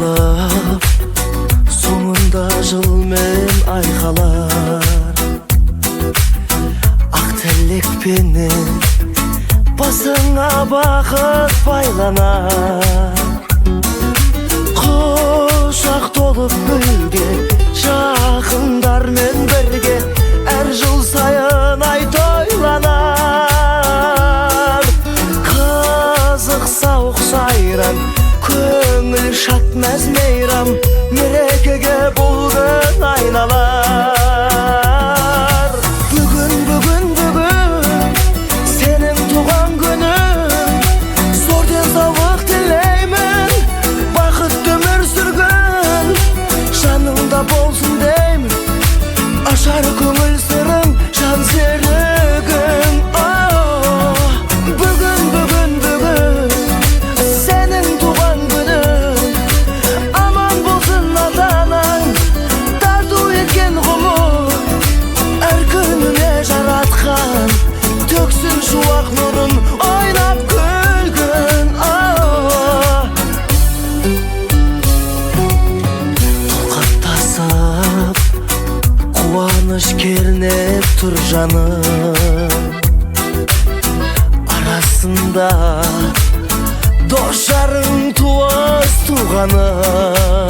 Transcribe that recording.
Аяқталып соңында жылмен айқалар. Ақ тілекпенен басыңа бақыт байланар. Құшақ толып гүлге, жақындармен бірге әр жыл сайын ай тойланар. Қызық сауық сайран, көңіл шат мәз мейрам, мерекеге бұл күн айналар. Бүгін, бүгін, бүгін сенің туған күнің, зор денсаулық тілеймін, бақытты өмір сүргін, жаныңда болсын деймін, ашар көңіл сырың, жан серігің. Бүгін, бүгін, бүгін сенің туған күнің, аман болсын ата-анаң, тарту еткен ғұмыр, әр күніңе жаратқан төксін шуақ нұрын, ойнап күлгін. Толқып тасып қуаныш кернеп тұр жаным, арасында дос жарың, туыс туғаның.